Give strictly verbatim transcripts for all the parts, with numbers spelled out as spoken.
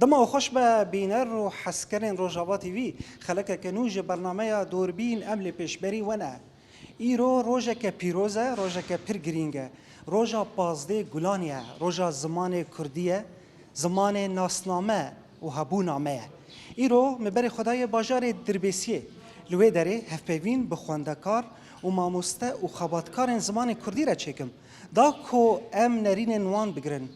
Dema we xweş be bîner û hezkerên Rojava T V, xelekeke nû ji bernameya Dûrbîn em li pêşberî we ne. Îro rojeke pîroz e, rojeke pir girîng e. Roja pazdeh Gulanê ye, roja zimanê kurdî ye, zimanê nasname û hebûna me ye. Îro min berê xwe daye bajarê Dirbêsiyê. Li wê derê hevpeyvîn bi xwendekar û mamoste û xebatkarên zimanê kurdî re çêkim. Da ku em nerînên wan bigirin.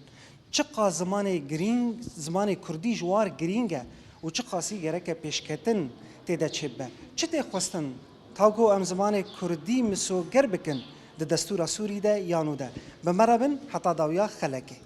Çiqas zimanê girîng, zimanê kurdî ji war girîng e û çiqasî gereke pêşketin tê de çêbibe. Çi tê xwestin? Ta ku em zimanê kurdî misoger bikin di destûra Sûrî de yan û de. Bi me re bin heta dawiya xelekê.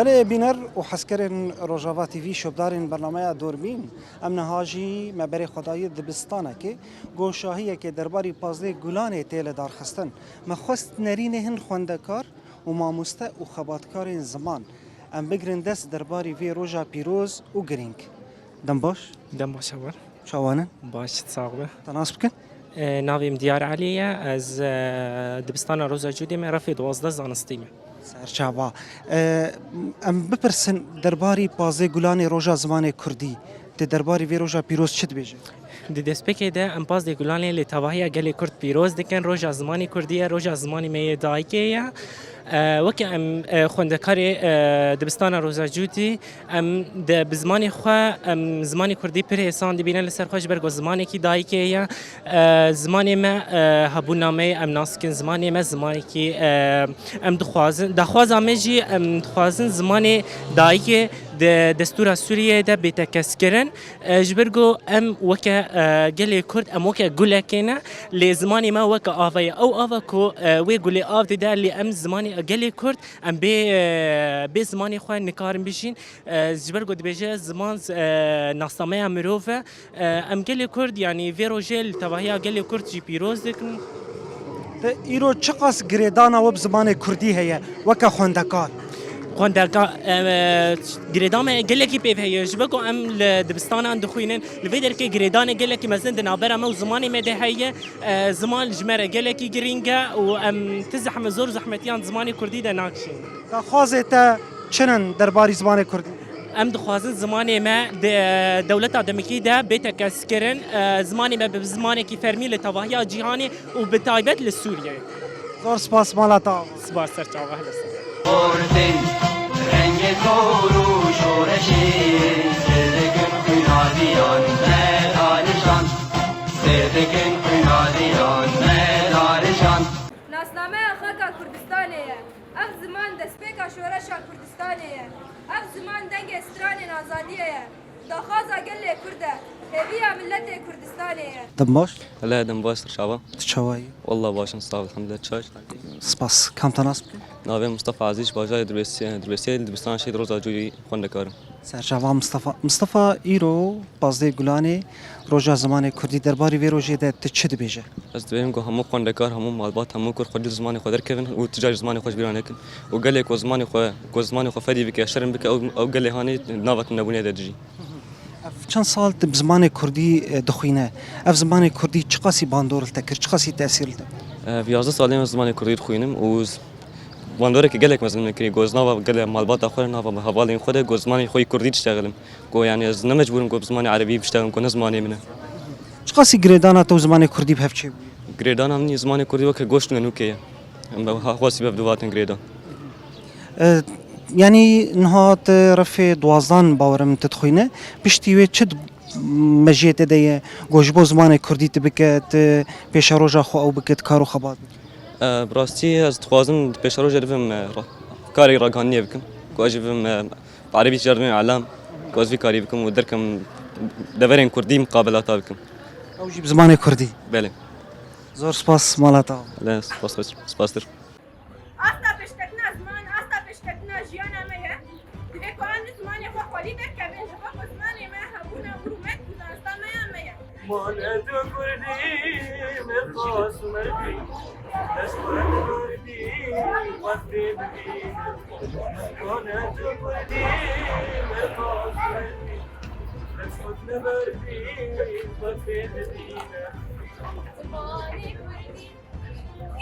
Belê bîner û hezkerên Rojava T V, şopdarên bernameya Dûrbîn, em niha jî me berê xwe daye dibistanekê, ku şahiyekê derbarî pazdeh Gulanê tê lidarxistin. Me xwest nerînê hin xwendekar û mamoste û xebatkarên ziman em bigirin dest derbarî vê roja pîroz û girîng. Dem baş. Dem baş heval. Çawa ne? Baş, sax be. Te nas bikin? E, navê min Diyar Elî ye. Ez, e, dibistana Roza Cûdê me, refê duwazdeh zanistî me. Serçava. E, em bipirsin derbarî pazdeh Gulanê roja zimanê kurdî. Tê derbarî vê roja pîroz çi dibêje? Di destpêkê de em pazdeh Gulanê li tevahiya gelê Kurd pîroz dikin. Roja zimanê kurdî ye, roja zimanê me yê dayikê ye. E, weke em, e, xwendekarê, e, dibistana Roza Cûdî, em de bi zimanê xwe, em zimanê kurdî pir hêsan dibînin li ser xwe, ji ber ku zimanekî dayikê ye. E, zimanê me, e, hebûna me ye, em nas dikin zimanê me, zimanekî, e, em dixwazin, daxwaza me jî, em dixwazin zimanê dayikê di destûra Sûriyeyê de bête keskirin. E, ji ber ku em weke, e, gelê Kurd, em weke gulekê ne, lê zimanê me weke ava ye. Ew ava ku, e, wê gulê av dide, lê em zimanê gelê Kurd, em bê, e, bê zimanê xwe nikarin bijîn. E, ji ber ku dibêje ziman, e, nasnameya mirov e. E, em gelê Kurd, yanî vê rojê li tevahiya gelê Kurd jî pîroz dikin. Te îro çiqas girêdana we bi zimanê kurdî heye weke xwendekar? Xwendeka-, e, girêdana me gelekî pêv heye. Ji ber ku em li dibistanan dixwînin, li vê derkê girêdanê gelekî mezin di navbera me û zimanê me de heye. E, ziman ji me re gelekî girîng e û em ti zehme-, zor û zehmetiyan zimanê kurdî de nakişînin. Daxwazê te çi ne derbarî zimanê kurdî? Em dixwazin zimanê me di dewleta demikî de bête keskirin, e, zimanê me bi zimanekî fermî li tevahiya cîhanê û bi taybet li Sûriyeyê. Zor spas, mala te ava. Spas, ser çava, helbestî. Xortên rengê kor û şoreşê, sêr dikin xwîna diyan me dalijan. Sêr dikin xwîna diyan me dalijan. Nasnameya xaka Kurdistanê ye. Ev ziman destpêka şoreşa Kurdistanê ye. Ev ziman dengê stranên azadiyê ye. Daxwaza gelê Kurd e. Hêviya miletê Kurdistanê ye. Dem baş. Hele dem baş, ser çava. Tu çawa yî? Wallah baş im, sax, elhamdulillah, çaş. Spas. Kam te nas bikin? Navê Mustafa Ezîz, bajarê Dirbêsiyê, Dirbêsiyê, dibistana Şehîd Roza Cûyî xwendekar im. Serçava Mustafa. Mustafa, îro pazdeh Gulanê, roja zimanê kurdî, derbarî vê rojê de tu çi dibêje? Ez dibêjim ku hemû xwendekar, hemû malbat, hemû Kurd xwedî li zimanê xwe derkevin û tu carî zimanê xwe ji bîra nekin. Û gelê ku zimanê xwe, ku zimanê xwe fedî bike, şerm bike, ew, ew gelê hanê nava tunebûnê de dijî. Ev çend sal tu bi zimanê kurdî, e, dixwîne? Ev zimanê kurdî çiqasî bandor li te kir, çiqasî tesîr li te? Ev yazdeh salê me zimanê kurdî dixwînim û z-, bandoreke gelek mezin min kirî. Ku ez nava gelê malbata xwe, nava hevalên xwe de ku zimanê xwe yê kurdî diştexilim. Ku, yanî, ez ne mecbûr im ku bi zimanê erebî biştexim ku ne zimanê min e. Çiqasî girêdana te û zimanê kurdî bi hev çêbûye? Girêdana min yê zimanê kurdî weke goşt û nenûkê ye. Em bi ha-, xwestî bi hev du vatin girêdan. E, yanî niha tu refê duwazdan bawerim tu dixwîne. Piştî wê çi di-, mejiyê te de ye? Ku ji bo zimanê kurdî tu bike, tu pêşeroja xwe ew bike, tu kar û xebat bike? E, bi rastî ez dixwazim di pêşerojê de bim, e, ra-, karê ragihandinê bikim. Ku ez jî bim, e, Erebî jî yardim îlam, ku ez vî karî bikim û derkem deverên kurdî muqabilata bikim. Ew jî bi zimanê kurdî? Belê. Zor spas, mala te. Belê, spas, spas, spastir. Asta pêşketina ziman, asta pêşketina jiyana me ye. Divê ku em li zimanê xwe xwelî derkevin, ji bo ku zimanê me hebûna û rûmet û zanista me ya me ye. Mane tu kurdî, min xas merdî. Ez xwe kurdî, wextê bidî. Mane tu kurdî, min xas merdî. Ez xwe neberdî, wextê bidî. Zimanê kurdî.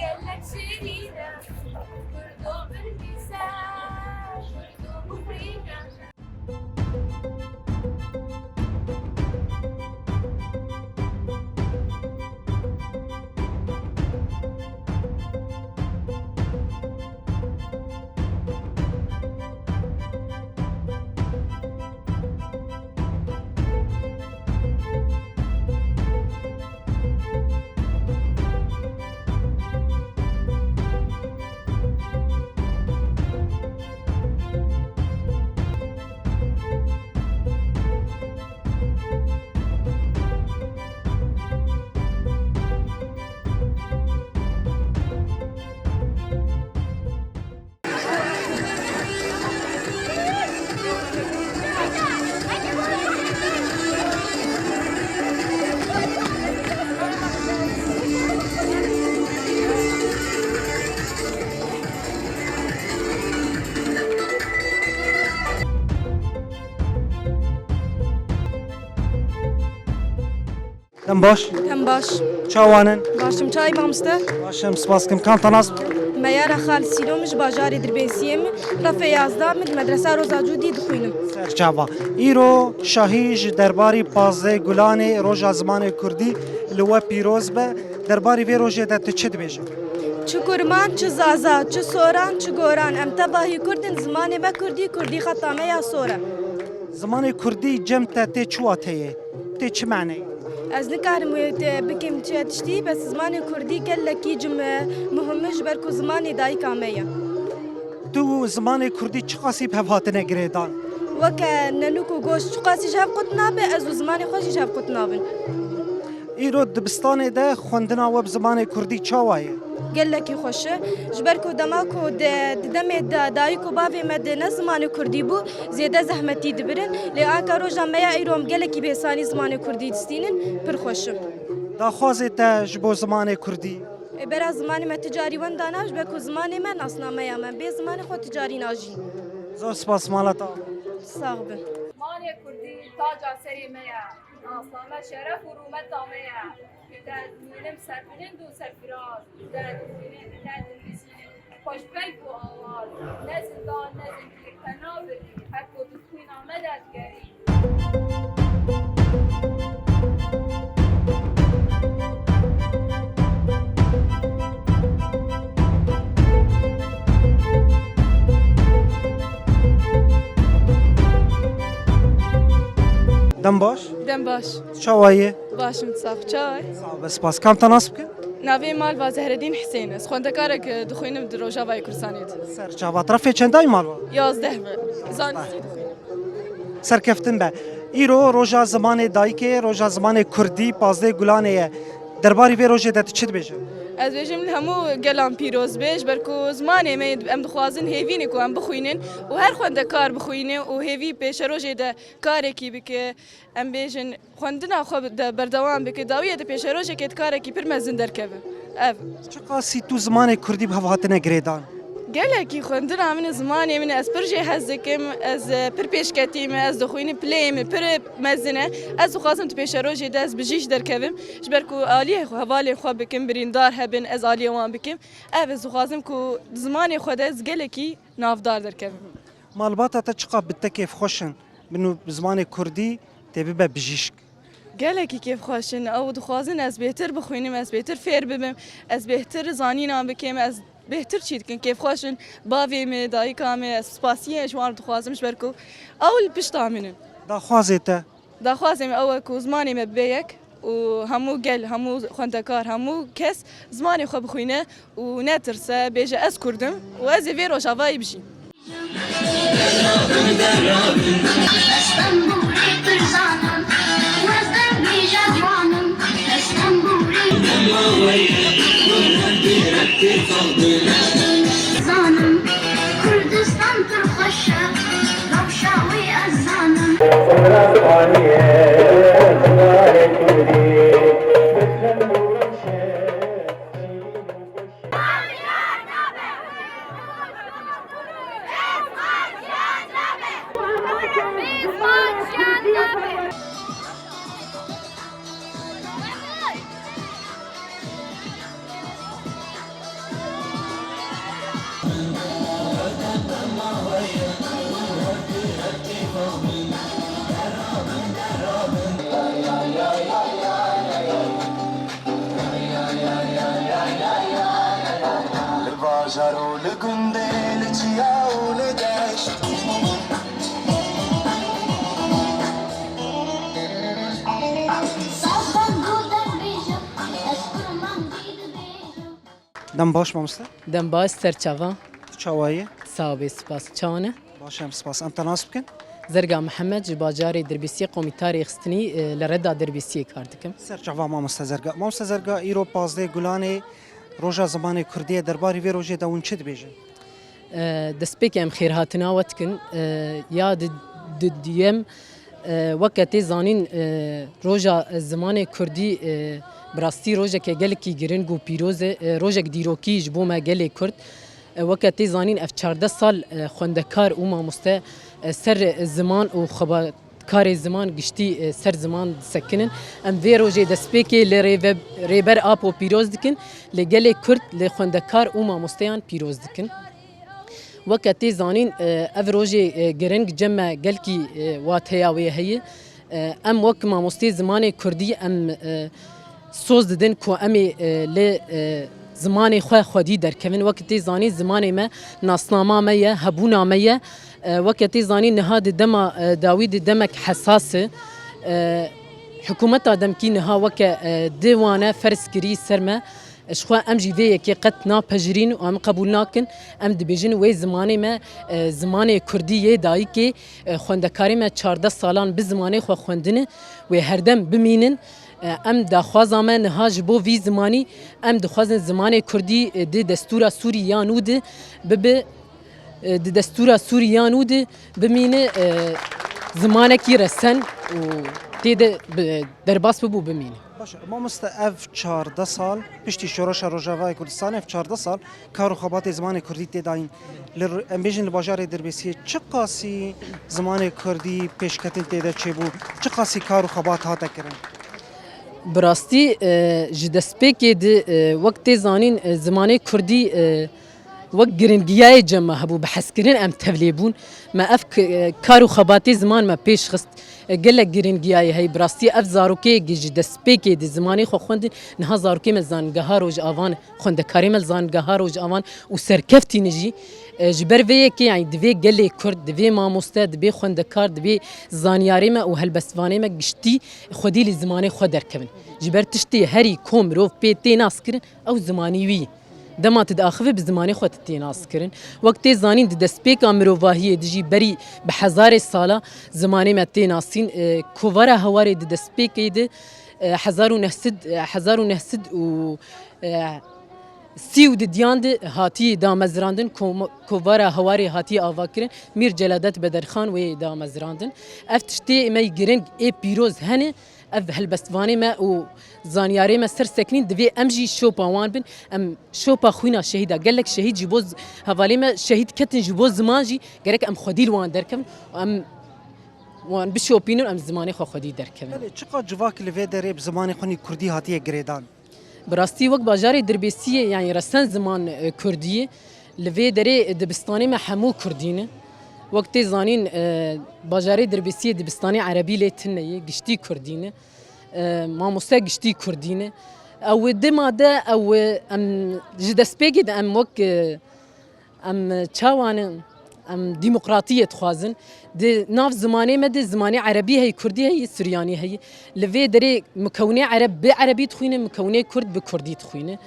Gelek şirîn e, Kurdo birbîse, Kurdo bixwîne. Dem baş. Dem baş. Çawan in? Baş im, çawa yî mamoste? Baş im, spas kim. Kam te nas bikim? Meyara Xalid Sîlo, min ji bajarê Dirbênsiyê, min refê yazdeh, min di medresa Roza Cûdî dixwînim. Serçava. Îro şahî ji derbarî pazdeh Gulanê, Roja Zimanê Kurdî li we pîroz be. Derbarî vê rojê de tu çi dibêjî? Çi kurman, çi zaza, çi soran, çi goran, em tevahî kurd in, zimanê me kurdî, kurdî xeta me ya sor e. Zimanê kurdî cem te tê çi wateyê? Tê çi maneyê? Ez nikarim wê te bikim çi tiştî, bes zimanê kurdî gelekî cim e, muhim e, ji ber ku zimanê dayika me ye. Tu zimanê kurdî çiqasî bi hev hatine girêdan? Weke nenûk û goşt çiqasî ji hev qut nabe, ez û zimanê xwe jî ji hev qut nabin. Îro dibistanê de xwendina we bi zimanê kurdî çawa ye? Gelekî xweş e. Ji ber ku dema ku de, di demê de dayik û bavê me de ne zimanê kurdî bû, zêde zehmetî dibirin. Lê anka roja me ya îro em gelekî bi hêsanî zimanê kurdî distînin, pir xweş e. Daxwazê te ji bo zimanê kurdî? Ê, bera zimanê me ti carî wenda nab, ji ber ku zimanê me nasnameya me. Bê zimanê xwe ti carî najî. Zor spas, mala te. Sax bin. Zimanê kurdî taca serê me ye. Nasname şeref û rûmeta me ye. Te dimînim serbilind û serfiraz. Te dimînim, te dimînim xweşbeng û awaz. Ne zindan, ne zincîr, te nabirî. Her ku di xwîna me de digerî. Dem baş. Dem baş. Çawa yî? Baş im, sax, çawa yî? Sax be, spas. Kam te nas bikim? Navê min Alva Zehredîn Hisên e. Ez xwendekarek, e, dixwînim di Rojavayê Kurdistanê de. Serçava. Refê çendayî malva? Yazdeh be. Zanistî dixwînim. Serkeftin be. Îro roja zimanê dayikê, roja zimanê kurdî, pazdeh Gulanê ye. Derbarî vê rojê de tu çi dibêje? Ez bêjim li hemû gelan pîroz be, ji ber ku zimanê me ye, em dixwazin hêvî ne ku em bixwînin û her xwendekar bixwîne û hêvî pêşerojê de karekî bike. Em bêjin, xwendina xwe de berdewam bike, dawiyê de pêşerojekê di karekî pir mezin derkeve. Ev. Çiqasî tu zimanê kurdî bi hev hatine girêdan? Gelekî xwendina min e, zimanê min e, ez pir jê hez dikim, ez, e, pir pêşketî me, ez dixwînim, pileyê min pir mezin e. Ez dixwazim di pêşerojê de ez bi jîş derkevim, ji ber ku aliyê xwe, hevalên xwe bikim, birîndar hebin, ez aliyê wan bikim. Ev, ez dixwazim ku di zimanê xwe de ez gelekî navdar derkevim. Malbata te çiqas bi te kêfxweş in? Bi nû-, bi zimanê kurdî tê bibe bijîşk. Gelekî kêfxweş in. Ew dixwazin ez bêhtir bixwînim, ez bêhtir fêr bibim, ez bêhtir zanînan bikim, ez bêhtir çî dikim. Kêfxweş in. Bavê min, dayika min, ez spasiyê ji wan re dixwazim, ji ber ku ew li pişta min in. Daxwazê te? Daxwazê min ew e ku zimanê me bibe yek û hemû gel, hemû xwendekar, hemû kes zimanê xwe bixwîne û netirse, bêje, ez kurd im û ez ê vê rojavayê bijîm. Ez tembûrê pir zanim, ez dengê jadwanim, ez tembûrê zanim. Kurdistan pir xweş e, rewşa wê ez zanim. Li bajar û li gundê, li çiya û li deşt. Sazdan ku derdibêjim, ez kurmandî dibêjim. Dem baş mamoste. Dem baş, ser çava. Tu çawa yî? Sağ ol, spas. Çawa ne? Baş em, spas. Em te nas bikin? Zerga Mihemed, ji bajarê Dirbêsiyê, komîtarê xistinî, e, li reda Dirbêsiyê kar dikim. Ser çava mamoste Zerga. Mamoste Zerga, îro pazdeh Gulanê, roja zimanê kurdî ye. Derbarî vê rojê de hûn çi dibêjin? E, destpêkê em xêrhatina we dikin. E, ya di, di duyem, e, weke tê zanîn, e, roja zimanê kurdî, e, bi rastî rojeke gelekî giring û pîroz e. E, rojek dîrokî ji bo me gelê kurd. E, weke tê zanîn, ev çardeh sal, e, xwendekar û mamoste, e, ser ziman û xebatkarê ziman giştî, e, ser ziman disekinin. Em vê rojê destpêkê li rêve-, Rêber Apo pîroz dikin, li gelê kurd, li xwendekar û mamosteyan pîroz dikin. Weke tê zanîn, e, ev rojê, e, giring cem me gelkî, e, wateya wê heye. E, em wek mamosteyê zimanê kurdî em, e, soz didin ku em ê, e, li, e, zimanê xwe xwedî derkevin. Weke tê zanîn zimanê me nasnama me ye, hebûna me ye. E, weke tê zanîn niha di dema, e, dawî di demek hesas e. E, hikûmeta demkî niha weke, e, di wane ferz kirî ser me. Ji xwe em jî vê yekê qet napejirîn û em qebûl nakin. Em dibêjin wê zimanê me, e, zimanê kurdî yê dayikê, e, xwendekarê me çardeh salan bi zimanê xwe xwendine, wê herdem bimînin. E, em daxwaza me niha ji bo vî zimanî, em dixwazin zimanê kurdî, e, di destûra Sûrî ya nû de bibe, e, di destûra Sûrî ya nû de bimîne, e, zimanekî resen û tê de bi, derbas bibû bimîne. Baş e, mamoste, ev çardeh sal, piştî Şoreşa Rojavayê Kurdistanê, ev çardeh sal kar û xebatê zimanê kurdî tê dayîn. Li r-, em bêjin li bajarê Dirbêsiyê çiqasî zimanê kurdî pêşketin tê de çêbû, çiqasî kar û xebat hate kirin? Bi rastî, e, ji destpêkê de, e, wek tê zanîn, e, zimanê kurdî, e, wek giringiyayê cem me hebû, bi hezkirin em tevlê bûn. Me ev k-, e, kar û xebatê ziman me pêş xist. E, gelek giringiyayê heye. Bi rastî ev zarokê ji destpêkê de zimanê xwe xwendin, niha zarokê me zanîngeha Rojavan, xwendekarê me li zanîngeha Rojavan û serkeftî ne jî. E, ji ber vê yekê, yanî divê gelê kurd, divê mamoste, divê xwendekar, divê zanyarê me û helbestvanê me giştî xwedî li zimanê xwe derkevin. Ji ber tiştê herî ku mirov pê tê naskirin, ew zimanî wî ye. Dema tu diaxive bi zimanê xwe tu tê naskirin. Wek tê zanîn di destpêka mirovahiyê de jî berî bi hezarê sala zimanê me tê nasîn. E, kovara Hewarê di destpêkê de, e, hezar û neh sed, e, hezar û neh sed û, e, sî û didiyan de hatiye damezrandin, kom-, kovara Hewarê hatiye avakirin. Mîr Celadet Bederxan wê damezrandin. Ev tiştê me yî giring ê pîroz hene. Ev helbestvanê me û zanyarê me ser sekinîn, divê em jî şopa wan bin. Em şopa xwîna şehîda, gelek şehîd ji bo z-, hevalê me şehîd ketin ji bo ziman jî, gerek em xwedî li wan derkevin û em wan bişopînin û em zimanê xwe xwedî derkevin. Belê, çiqas civak li vê derê bi zimanê xwe nî kurdî hatiye girêdan? Bi rastî wek bajarê Dirbêsiyê, yanî resen ziman, e, kurdî ye. Li vê derê dibistanê me hemû kurdî ne. Wek tê zanîn, e, bajarê Dirbêsiyê dibistanê erebî lê tune ye, giştî kurdî ne. E, mamoste giştî kurdî ne. Ew dema de ew em ji destpêkê de em wek, e, Em çawa ne? Em demokratiyê dixwazin. Di nav zimanê me de zimanê erebî heye, kurdî heye, suryanî heye. Li vê derê mikewnê ereb bi erebî dixwîne, mikewnê kurd bi kurdî dixwîne.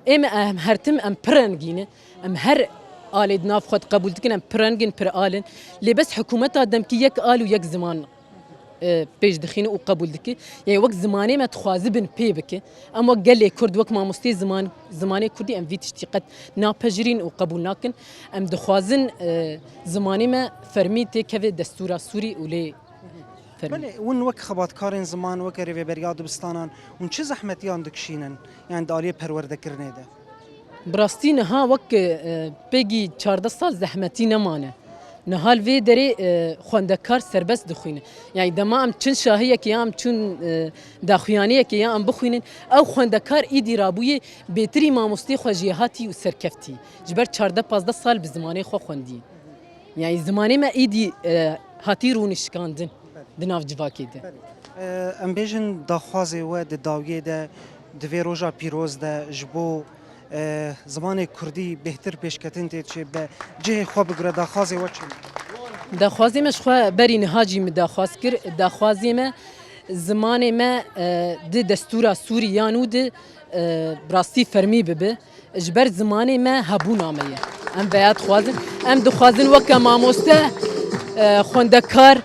Ê me em her tim em pir rengî ne. Em her Alê di nav xwe diqebûl dikin, em pir rengin, pir al in. Lê bes hikûmeta demkî yek al û yek ziman, e, pêş dixîne û qebûl dike. Yê wek zimanê me dixwaze bin pê bike. Em wek gelê Kurd, wek mamosteyê ziman, zimanê Kurdî em vî tiştî qet napejirîn û qebûl nakin. Em dixwazin, e, zimanê me fermî têkeve destûra Sûrî û lê fermî. Belê, hûn wek xebatkarên ziman, wek rêveberiya dibistanan, hûn çi zehmetiyan dikişînin, yani di aliyê perwerdekirinê de? Bi rastî niha wek, e, pêgî çardeh sal zehmetî nemane. Niha li vê derê, e, xwendekar serbest dixwîne. Yani dema em çin şahiyekê ya em çûn, e, daxuyaniyekê ya em bixwînin, ew xwendekar îdî rabûyê bêtirî mamostê xwe jêhatî û serkeftî. Ji ber çardeh pazdeh sal bi zimanê xwe xwendî. Yani zimanê me îdî, e, hatî rûnişkandin di nav civakê de. E, em bêjin daxwazê we di dawiyê de, di vê roja pîroz de ji bo, e, zimanê kurdî bêhtir pêşketin tê çê be, cihê xwe bigire, daxwazê we çi? Daxwazê me ji xwe berî niha jî min daxwaz kir. Daxwazê me zimanê me, e, di destûra Sûrî ya nû de, e, bi rastî fermî bibe. Ji ber zimanê me hebûna me ye. Em veya dixwazin. Em dixwazin weke mamoste, e, xwendekar,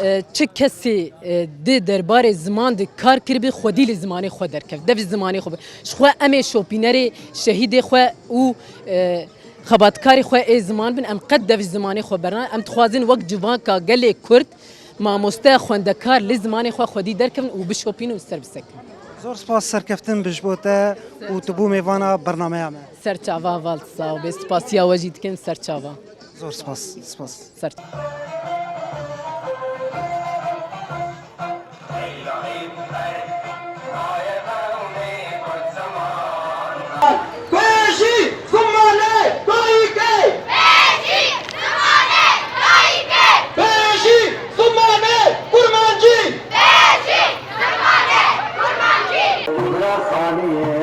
e, çi kesê, e, di derbarê ziman de kar kiribî, xwedî li zimanê xwe derkeve. Devî zimanê xwe be. Ji xwe em ê şopînerê şehîdê xwe û, e, xebatkarê xwe ê ziman bin. Em qet devî zimanê xwe berna. Em dixwazin wek civaka gelê Kurd, mamoste, xwendekar li zimanê xwe xwedî derkevin û bişopînin û ser bisekin. Zor spas, serkeftin bi ji bo te û tu bû mêvana bernameya me. Ser çava heval, sağ ol. Bê spasiya we jî dikin, ser çava. Zor spas, spas. Ser Bêjî zimanê dayikê! Bêjî zimanê dayikê! Bêjî zimanê kurmancî! Bêjî zimanê kurmancî! Bira xaniyê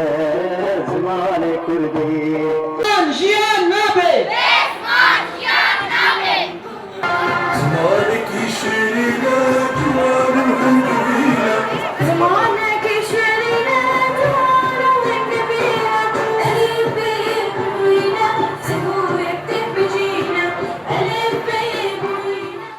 zimanê kurdî. Ziman jiyan nabe! Bê ziman jiyan nabe! Zimanekî şêrîn e, ciwan û hindivîn e. Zimanekî şêrîn e, ciwan û hindivîn e. Elîfbê bûyî ne, sibûrek tê bijîne. Elîfbê bûyî ne.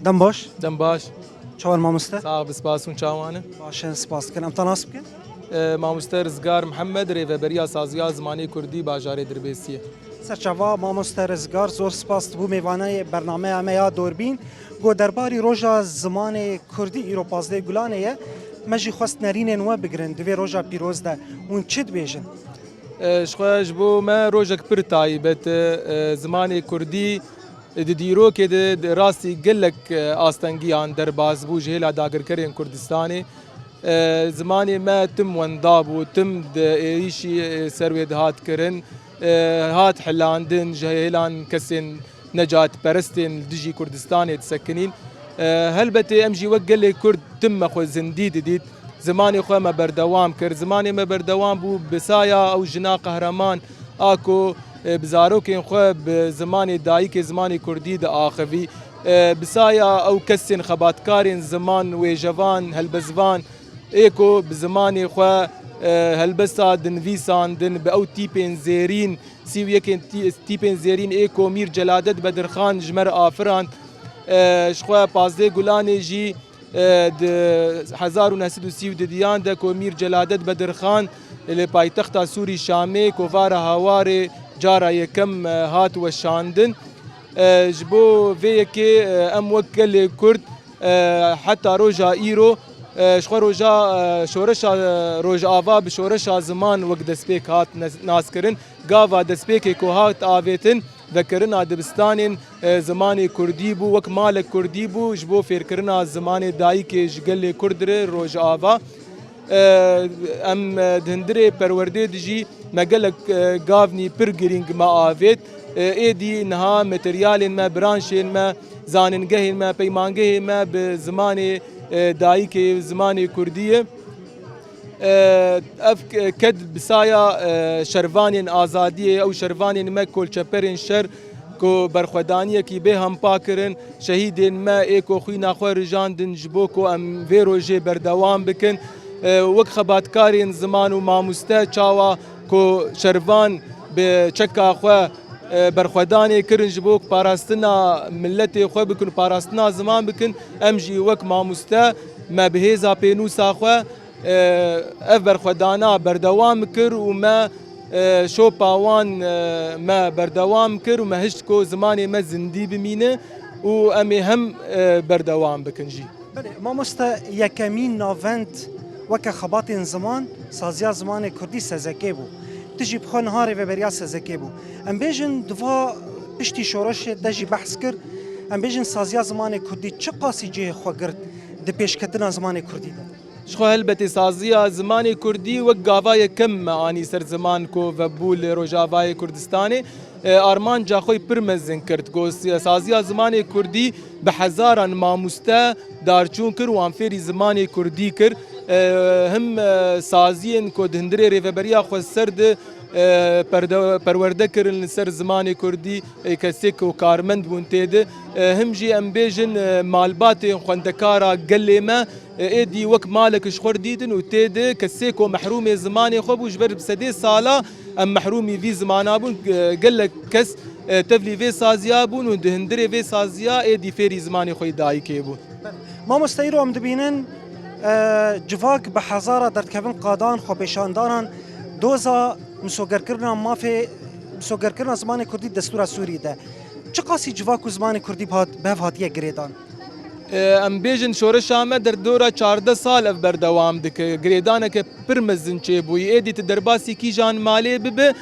Dem baş. Dem baş. Çawan mamoste? Sax bi, spas, hûn çawan in? Baş in, spas dikin. Em te nas bikin? E, mamoste Rizgar Mihemed, rêveberiya Saziya Zimanê Kurdî bajarê Dirbêsiyê. Serçava mamoste Rizgar, zor spas, tu bû mêvanê bernameya me ya Dorbîn. Go derbarî roja zimanê kurdî îro pazdeh Gulanê ye. Me jî xwest nerînên we bigirin di vê roja pîroz de. Hûn çi dibêjin? E, ji xwe ji bo me rojek pir taybet e. E, zimanê kurdî di dîrokê de, di rastî gelek, e, astengiyan derbas bû ji hêla dagirkerên Kurdistanê. E, zimanê me tim wenda bû, tim di êrîşî, e, ser wê dihat kirin, e, hat hilandin, ji hêlan kesên necatperestên li dijî Kurdistanê disekinîn. E, helbetê em jî wek gelê Kurd tim me xwe zindî didît, zimanê xwe me berdewam kir. Zimanê me berdewam bû bi saya ew jina qehreman a ku, e, bi zarokên xwe bi zimanê dayikê, zimanê kurdî diaxivî. E, bi saya ew kesên xebatkarên ziman, wêjevan, helbestvan, ê ku bi zimanê xwe, e, helbesta dinivîsandin, bi ew tîpên zêrîn, sî û yekên tî-, tîpên zêrîn ê ku Mîr Celadet Bedirxan ji me re afirand. E, ji xwe pazdeh Gulanê jî, e, di hezar û neh sed û sî û duyan de ku Mîr Celadet Bedirxan li paytexta Sûrî Şamê kovara Hawarê cara yekem, e, hat weşandin. E, ji bo vê yekê, e, em wek gelê Kurd, e, heta roja îro, e, ji xwe roja, e, şoreşa, e, Rojava bi şoreşa ziman wek destpêk hat nes-, naskirin. Gava destpêkê ku hat avêtin, vekirina dibistanên, e, zimanê kurdî bû, wek malek kurdî bû, ji bo fêrkirina zimanê dayikê ji gelê kurd re Rojava. E, em, e, di hundirê perwerdê de jî me gelek, e, gavnî pir girîng me avêt. E, êdî niha materyalên me, branşên me, zanîngehên me, peymangehên me bi zimanê, e, dayikê, zimanê kurdî ye. E, ev k-, ked bi saya, e, şervanên azadiyê, ew şervanên me kolçeperên şer ku berxwedaniyekî bê hempa kirin, şehîdên me ê ku xwîna xwe rijandin ji bo ku em vê rojê berdewam bikin. E, wek xebatkarên ziman û mamoste çawa ku şervan bi çeka xwe, e, berxwedanê kirin ji bo parastina miletê xwe bikin û parastina ziman bikin, em jî wek mamoste me bi hêza pênûsa xwe, e, ev berxwedana berdewam kir û me, e, şopa wan, e, me berdewam kir û me hişt ku zimanê me zindî bimîne û em ê hem, e, berdewam bikin jî. Belê, mamoste, yekemîn navend weke xebatên ziman, saziya zimanê kurdî S Z K bû. Tu jî bi xwe niha rêveberiya S Z K bû. Em bêjin, di va piştî şoreşê te jî behs kir, em bêjin saziya zimanê kurdî çiqasî cihê xwe girt di pêşketina zimanê kurdî de? Ji xwe helbetê saziya zimanê kurdî wek gava yekem me anî ser ziman ku vebû li Rojavayê Kurdistanê. E, armanca xwe pir mezin kir. Ku si-, saziya zimanê kurdî bi hezaran mamoste darçûn kir, wan fêrî zimanê kurdî kir. E, him, e, saziyên ku di hundirê Rêveberiya Xweser de, e, perde-, perwerde kirin li ser zimanê kurdî, e, kesê ku karmend bûn tê de. E, him jî em bêjin, e, malbatên xwendekara gelê me, e, êdî wek malek ji xwe re dîtin û tê de kesê ku mehrûmê zimanê xwe bû, ji ber sedê sala em mehrûmî vî zimana bûn. E, gelek kes, e, tevlî vê saziya bûn û di hundirê vê saziya êdî fêrî zimanê xwe yê dayikê bûn. Mamoste, îro em dibînin, e, civak bi hezara derdikevin qadan, xwepêşandanan, doza misogerkirina mafê, misogerkirina zimanê kurdî destûra Sûrî de. Çiqasî civak û zimanê kurdî bi hat-, bi hev hatiye girêdan? E, em bêjin şoreşa me der dora çardeh sal ev berdewam dike. Girêdaneke pir mezin çêbûyî. Êdî tu derbasî kîjan malê bibe,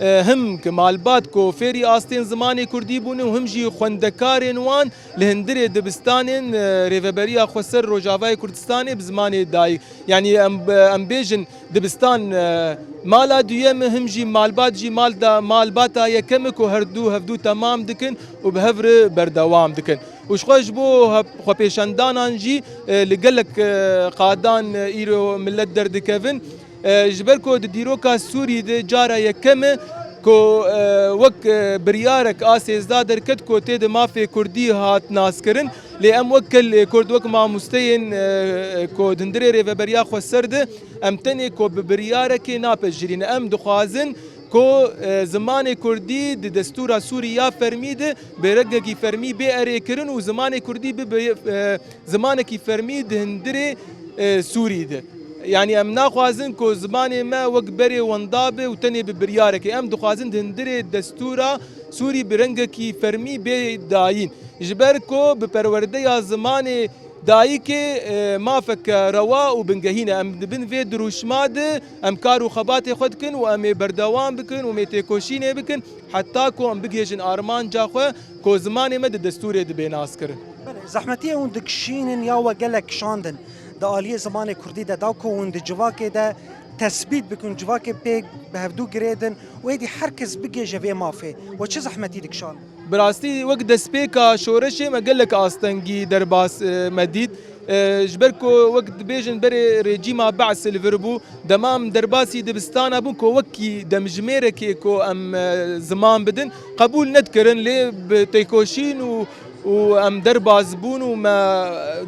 e, him ki malbat ku fêrî astên zimanê kurdî bûne û him jî xwendekarên wan li hundirê dibistanên, e, Rêveberiya Xweser Rojavayê Kurdistanê bi zimanê dayik. Yanî em, em bêjin dibistan, e, mala duyem e, him jî malbat jî mal da, malbata yekem e ku her du hevdu temam dikin û bi hev re berdewam dikin. Û ji xwe ji bo hev-, xwepêşandanan jî, e, li gelek, e, qadan, e, îro millet derdikevin. E, ji ber ku di dîroka Sûrî de cara yekem e ku, e, wek, e, biryarek a sêzdeh derket ku tê de mafê kurdî hat naskirin. Lê em wek gelê kurd, wek mamosteyên, e, ku di hundirê Rêveberiya Xweser de, em tenê ku bi biryarekê napejirîne. Em dixwazin ku, e, zimanê kurdî di destûra Sûrî ya fermî de bi rengekî fermî bê erêkirin û zimanê kurdî bibe, e, zimanekî fermî di hundirê, e, Sûrî de. Yanî em naxwazin ku zimanê me wek berê wenda be û tenê bi biryarekê. Em dixwazin di hundirê destûra Sûrî bi rengekî fermî bê dayîn. Ji ber ku bi perwerdeya zimanê dayikê, e, mafeke rewa û bingehîn e. Em di bin vê dirûşma de em kar û xebatê xwe dikin û em ê berdewam bikin û em ê têkoşînê bikin heta ku em bigihêjin armanca xwe ku zimanê me di destûrê dibê naskirin. Belê, zehmetiyê hûn dikişînin ya we gelek kişandin di aliyê zimanê kurdî de, da ku hûn di civakê de tesbît bikin, civakê pê bi hevdû girêdin û êdî her kes bigihêje vê mafê. We çi zehmetî dikişand? Bi rastî wek destpêka şoreşê me gelek astengî derbas, e, me dît. E, ji ber ku wek dibêjin berê rejîma Be'sê li vir bû, dema em derbasî dibistana bûn ku wekî demjimêrekê ku em, e, ziman bidin, qebûl nedikirin, lê bi têkoşîn û, û em derbas bûn û me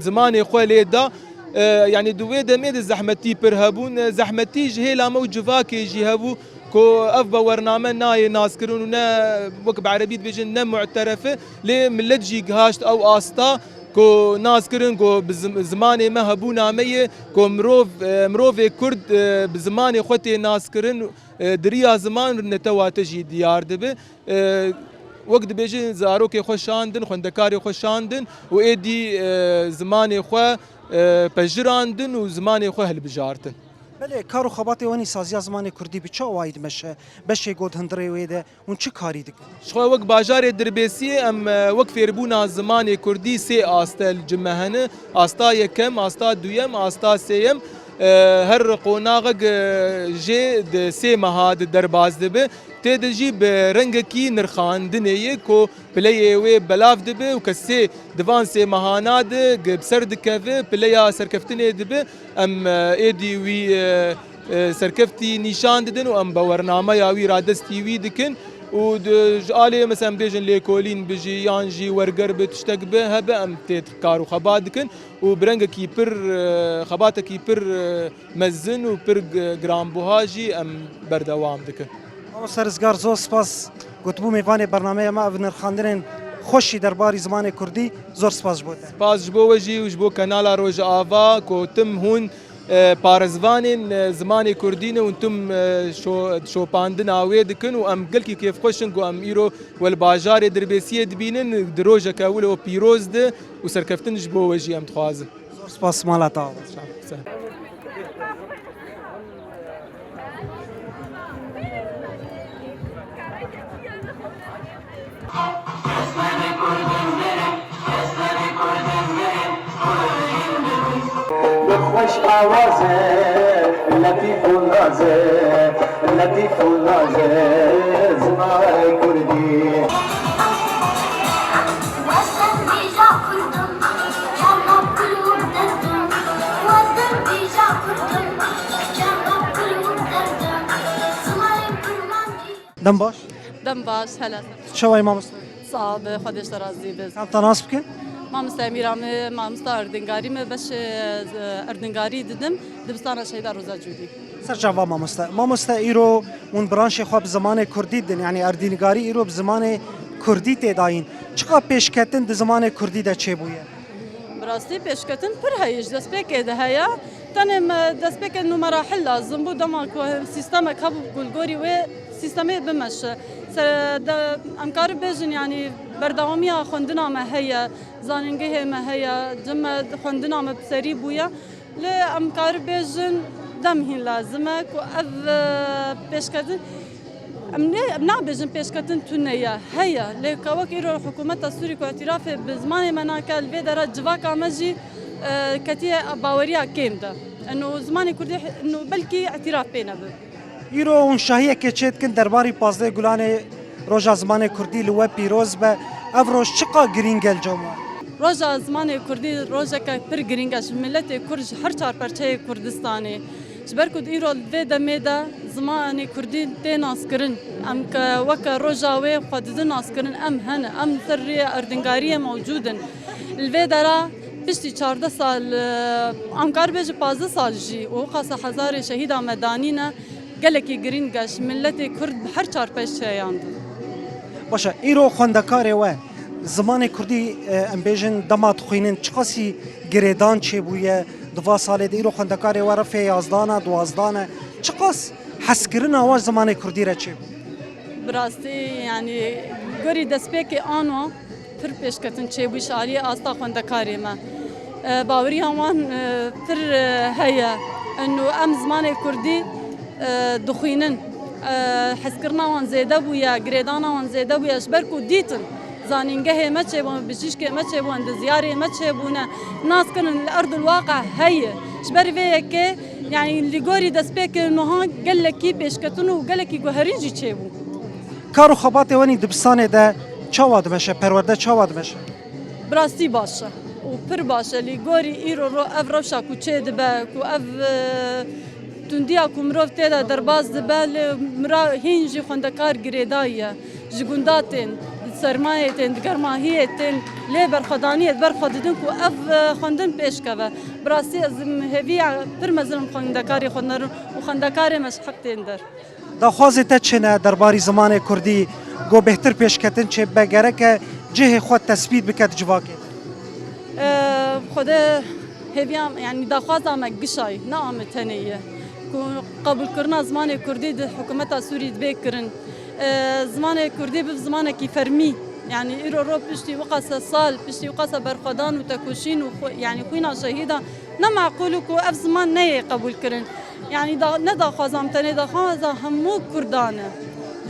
zimanê xwe lê da. E, yanî di wê demê de zehmetî pir hebûn. E, zehmetî ji hêla me û civakê jî hebû ku ev bawername nayê naskirin û ne, wek bi erebî dibêjin, ne mu'teref e. Lê millet jî gihaşt ew asta ku naskirin ku bi zim-, zimanê me hebûna me ye, ku mirov, e, mirovê kurd, e, bi zimanê xwe tê naskirin, e, di riya ziman netewa te jî diyar dibe. E, wek dibêjin, zarokê xwe şandin, xwendekarê xwe şandin û êdî, e, zimanê xwe, e, pejirandin û zimanê xwe hilbijartin. Belê, kar û xebatê wan î saziya zimanê kurdî bi çi awayî dimeşe? Beşê got hundirê wê de hûn çi karî dikin? Ji xwe wek bajarê Dirbêsiyê em e, wek fêrbûna zimanê kurdî sê aste li cim me hene. Asta yekem, asta duyem, asta sêyem. E, her qonaxek e, jê di sê meha de derbas dibe. Tê de jî bi rengekî nirxandinê ye ku pileyê wê belav dibe û kesê di van sê mehana de gi bi ser dikeve, pileya serkeftinê dibe. Em e, êdî wî e, e, serkeftî nîşan didin û em bawernameya wî radestî wî dikin û di, ji alê mesela em bêjin lêkolîn bijî yan jî werger bi tiştek bi hebe em tê kar û xebat dikin û bi rengekî pir e, xebatekî pir e, mezin û pir gi- giranbuha jî em berdewam dikin. Mamoste Rizgar, zor spas. Gotibû mêvanê bernameya me ev nirxandinên xweşî derbarî zimanê kurdî, zor spas ji bo te. Spas ji bo we jî û ji bo Kanala Rojava ku tim hûn e, parêzvanên e, zimanê kurdî ne û tim e, şo- şopandina wê dikin û em gelkî kêfxweş in ku em îro we li bajarê Dirbêsiyê dibînin di rojeke wilo pîroz de û serkeftin ji bo we jî em dixwazin. Zor spas, mala te ava. Bi xweş awaze, letîf û naze, letîf û naze, zimanê kurdî. Dem baş. Dem baş, helal. Çawa yî mamoste? Sax be, Xwedê ji te razî be. Em te nas bikin? Mamoste Emîra me, mamosta erdingarî me, beşê erdingarî didim, dibistana Şehîda Roza Cûdî. Ser çava mamoste. Mamoste îro hûn branşê xwe bi zimanê kurdî didin, yanî erdîngarî îro bi zimanê kurdî tê dayîn. Çiqa pêşketin di zimanê kurdî de çêbûye? Bi rastî pêşketin pir heye, ji destpêkê de heye. Tenê me destpêkê nû merahil lazim bû, dema ku sîstemek hebû ku li gorî wê sîstemê bimeşe. Se- de- em karin bêjin, yanî berdewamiya xwendina me heye, zanîngehê me heye, cem me xwendina me bi serî bûye. Lê em karin bêjin dem hîn lazim e ku ev e, pêşketin, em nê, em nabêjin pêşketin tune ye, heye. Lê ka wek îro hikûmeta Sûrî ku îtirafê bi zimanê me nake, li vê dera civaka me jî e, ketiye baweriya kêm de. Eno zimanê kurdî eno belkî îtiraf pê nebe. Îro hûn şahiyekê çêdikin derbarî pazdeh Gulanê Roja Zimanê Kurdî li we pîroz be. Ev roj çiqa girîng e li cem we? Roja Zimanê Kurdî rojeke pir girîng e ji miletê Kurd ji her çar perçeyê Kurdistanê. Ji ber ku di îro li vê demê de zimanê Kurdî tê naskirin. Em ke weke roja wê xwe didin naskirin, em hene, em li ser rûyê erdingariyê mewcûd in. Li vê dera piştî çardeh sal, e, em kar bêjin pazdeh sal jî û qasa hezarê şehîda me danîne, gelekî girîng e ji miletê Kurd bi her çar perçeyan de. Baş e, îro xwendekarê we zimanê kurdî, e, em bêjin dema dixwînin çiqasî girêdan çêbûye di va salê de? Îro xwendekarê we refê yazdan e, duwazdan e. Çiqas hezkirina we ji zimanê kurdî re çêbû? Bi rastî, yanî gorî destpêkê ano pir pêşketin çêbû ji aliyê asta xwendekarê me. E, baweriya wan e, pir e, heye. Eno em zimanê kurdî e, dixwînin. E, hezkirina wan zêde bûye, girêdana wan zêde bûye. Ji ber ku dîtin zanîngehê me çêbûn, bijîşkê me çêbûn, dizyarê me çêbûne, nas kirin li erdil waqe heye. Ji ber vê yekê, yanî li gorî destpêkê nuha gelekî pêşketin û gelekî guherîn jî çêbû. Kar û xebatê wenî dibistanê de çawa dimeşe, perwerde çawa dimeşe? Bi rastî baş e û pir baş e. Lê gorî îro ro ev rewşa ku çê dibe, ku ev e, tundiya ku mirov tê de derbas dibe, lê mira hîn jî xwendekar girêdayî ye. Ji gunda tên, di sermayê tên, di germahiyê tên, lê berxwedaniyê di ber xwe didin ku ev e, xwendin pêş keve. Bi rastî ez hêviya pir mezin im xwendekarê xwe nerin û xwendekarê me ji heq tên der. Daxwazê te çi ne derbarî zimanê kurdî, ku bêhtir pêşketin çêbibe, gereke cihê xwe tesbît bike di civakê de? Xwedê hêviya, yanî daxwaza me gişayî, ne a me tenê ye, ku qebûlkirina zimanê kurdî di hikûmeta Sûrî divê kirin. Zimanê kurdî bibe zimanekî fermî. Yanî îro ro piştî wiqase sal, piştî wiqase berxwedan û tekoşîn û xwe, yanî xwîna şehîdan, ne meqûl û ku ev ziman neyê qebûlkirin. Yanî da, ne daxwaza min tenê, daxwaza hemû Kurdan e.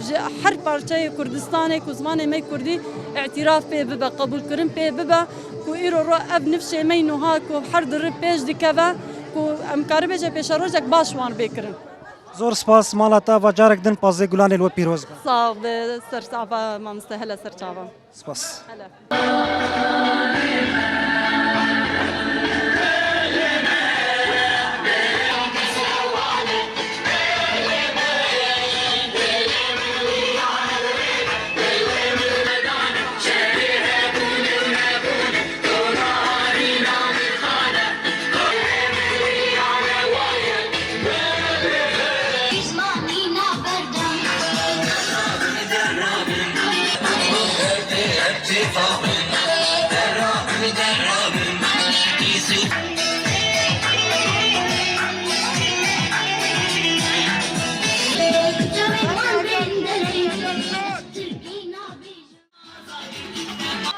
Ji her parçeyê Kurdistanê ku zimanê me kurdî îtîraf pê bibe, qebûlkirin pê bibe, ku îro ro ev nifşê me yî nuha ku her diri pêş dikeve, ku em karin bêje pêşerojek baş wan bê kirin. Zor spas, mala te ava carek din pazdeh Gulanê li we pîroz be. Sağ be, ser çava mamoste, hele ser çava. Spas. Hele.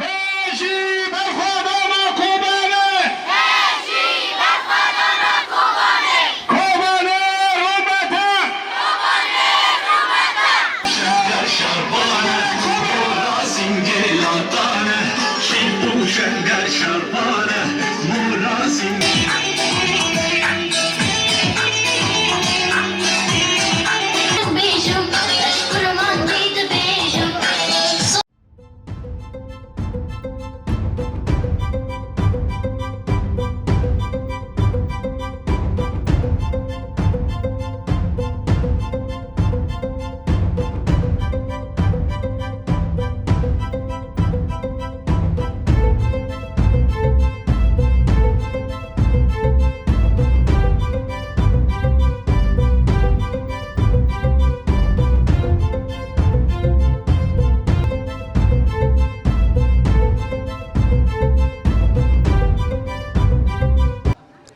Pêşî berxwedana Kobanê! Pêşî berxwedana Kobanê! Kobanê rûmete! Kobanê rûmete! Şer, şerbane, mora singê latane. Şîp û şenger şerbane, mora singê. Bêjim, ez kurmandî dibêjim.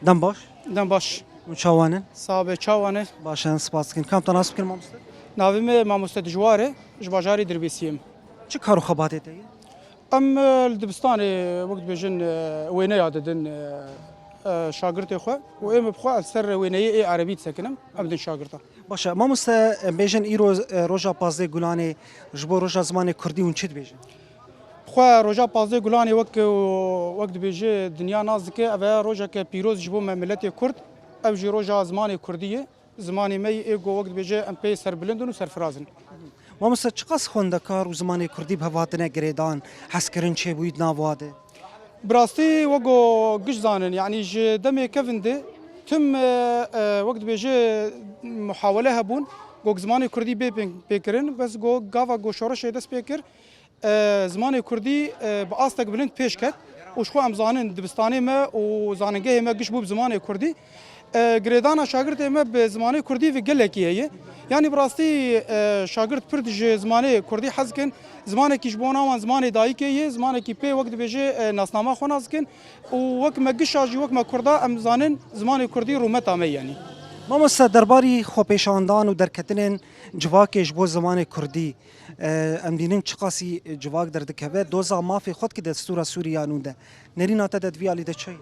Dem baş. Dem baş. Hûn çawan in? Sabe, çawan e? Baş in, spas dikin. Kam te nas bikin, mamoste? Navê me Mamoste Dijwar e, ji bajarê Dirbêsiyê me. Çi kar û xebatê te ye? Em, e, li dibistanê, wek dibêjin, e, wêneya didin, e, e, şagirtê xwe û ê me bi xwe li ser wêneyê ê erebî disekinim, em din şagirtan. Baş e, mamoste, em bêjin îro, e, roja pazdeh Gulanê, ji bo roja zimanê kurdî hûn çi dibêjin? Xwe roja pazdeh Gulanê wek, wek dibêje dinya nas dike, ev e rojeke pîroz ji bo me miletê kurd, ev jî roja zimanê kurdî ye. Zimanê me yê êgo wek dibêje em pê serbilind in û serfiraz in. Mamoste, çiqas xwendekar û zimanê kurdî bi hev hatine girêdan, hezkirin çêbûyî di nav wa de? Bi rastî wek go giş zanin, yanî ji demê kevin de tim, e, e, wek dibêje muhawele hebûn, go zimanê kurdî bê pê-, pêkirin, bes go gava go şoreşê dest pê kir, e, zimanê kurdî, e, bi astek bilind pêş ket û ji xwe em zanin dibistanê me û zanîngehê me giş bû bi zimanê kurdî. E, girêdana şagirtê me bi zimanê kurdî vî gelekî heye. Yanî bi rastî, e, şagirt pir ji zimanê kurdî hez dikin. Zimanekî ji bona wan zimanê dayikê ye, zimanekî pê wek dibêje, e, nasnama xwe nas dikin. Û wek me gişa jî wek me kurda em zanin zimanê kurdî rûmeta me ye yanî. Mamoste, derbarî xwepêşandan û derketinên civakê ji bo zimanê kurdî, e, em dînin çiqasî civak derdikeve, doza mafê xwe dike destûra Sûrî ya nû de. Nerîna te de di vî alî de çi ye?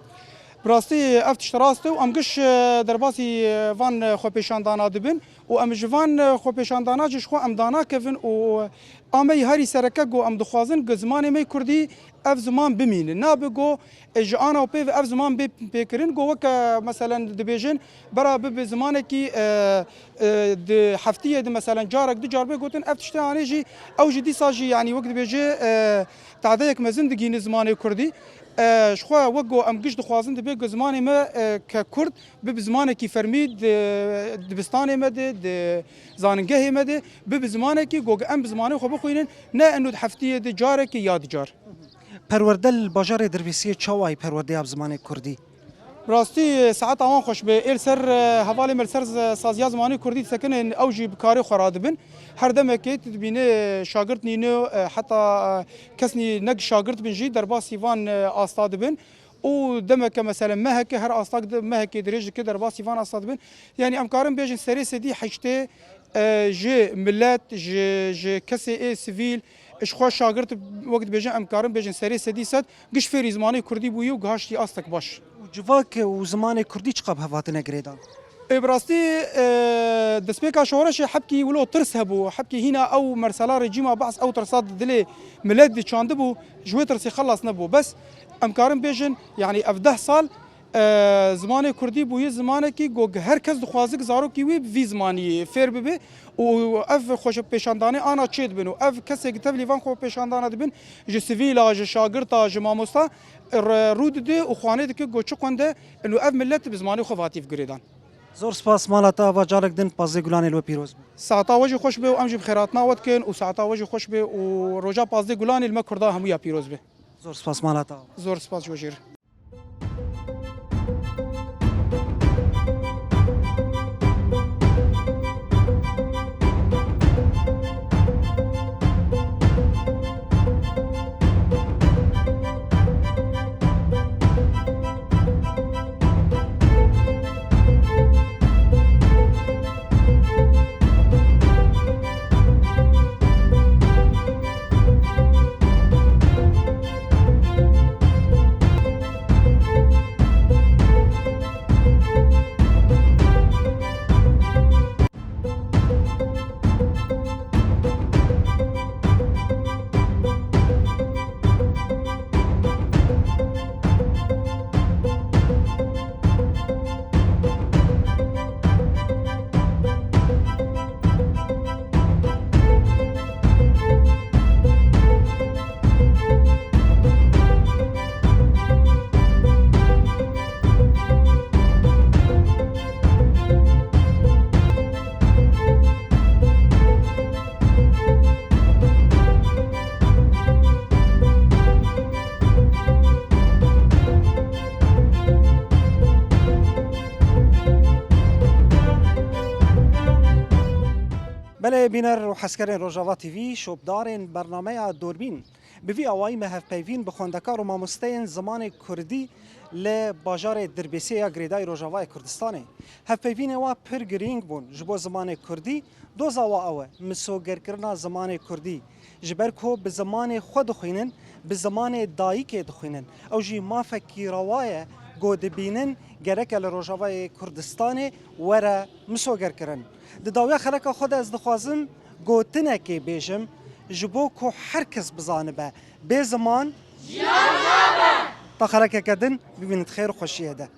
Bi rastî ev tişt rast e û em giş, e, derbasî, e, van, e, xwepêşandana dibin û em ji van, e, xwepêşandana jî ji xwe em danakevin û a me yî herî sereke ku em dixwazin ku zimanê me yî kurdî ev ziman bimîne. Nabe ku, e, ji ana û pê ve ev ziman bê pêkirin ku weke, meselen, dibêjin bera bibe zimanekî, e, e, di heftiyê de, meselen, carek du car bê gotin, ev tiştê anê jî, ew jî dîsa jî, yanî wek dibêje, e, tadeyek mezin digihîne zimanê kurdî. E, ji xwe wek ku em giş dixwazin dibe ku zimanê me, e, ke kurd, bibe zimanekî fermî di dibistanê me de, di zanîngehê me de, bibe zimanekî ku em bi zimanê xwe bixwînin, ne eno di heftiyê de carekê ya du car. Perwerde li bajarê Dirbêsiyê çawa ye perwerdeya bi zimanê kurdî? Bi rastî, saeta wan xweş be. Ê li ser, e, hevalê me li ser z-, saziya zimanê kurdî disekinin, ew jî bi karê xwe radibin. Her demekê tu dibîne şagirt nîne, e, heta, e, kes nî-, ne şagirt bin jî derbasî van, e, asta dibin. Û demeke, meselen, meheke, her asta di-, mehekê dirêj dike, derbasî van asta dibin. Yanî em karin bêjin serê sedî heştê, e, ji milet, ji, ji kesê ê sivîl, ji xwe şagirt, wek dibêjin, em karin bêjin serê sedî sed, giş fêrî zimanê kurdî bûye û gihaştî astek baş. Û civak û zimanê kurdî çiqa bi hev hatine girêdan? Ê, bi rastî, e, destpêka şoreşê hebkî wilo tirs hebû. Hebkî hîna ew mersela rejîma Baas ew tirsa di dilê milet de çandibû, ji wê tirsê xelas nebû. Bes em karin bêjin, yanî ev deh sal, e, zimanê kurdî bûye zimanekî ku her kes dixwaze ku zarokî wî bi vî zimanî fêr bibe û ev xweşpêşandane ana çêdibin û ev kesê ku tevlî van xwepêşandana dibin, ji sivîla, ji şagirta, ji mamosta, re-, rû dide û xwanê dike ku çi qwende, û ev milet bi zimanê xwe hatî girêdan. Zor spas mala te ava, carek din pazdeh Gulanê li we pîroz be. Saeta we jî xweş be û em jî bi xêratina we dikin û saeta we jî xweş be û roja pazdeh Gulanê li me Kurda hemûya pîroz be. Zor spas mala te ava. Zor spas ji we jî re. Belê bîner û hezkerên Rojava T V, şopdarên bernameya Dorbîn, bi vî awayî me hevpeyvîn bi xwendekar û mamosteyên zimanê kurdî li bajarê Dirbêsê ya girêdayî Rojavayê Kurdistanê. Hevpeyvînê wa pir girîng bûn ji bo zimanê kurdî. Doza wa ew e, misogerkirina zimanê kurdî. Ji ber ku bi zimanê xwe dixwînin, bi zimanê dayikê dixwînin. Ew jî mafekî rewa ye ku dibînin gereke li Rojavayê Kurdistanê were misogerkirin. Di dawiya xeleka xwe de ez dixwazim gotinekê bêjim, ji bo ku her kes bizanibe, bê ziman jiyan nabe. Ta xelekeke din bibînin di xêr û xweşiyê de.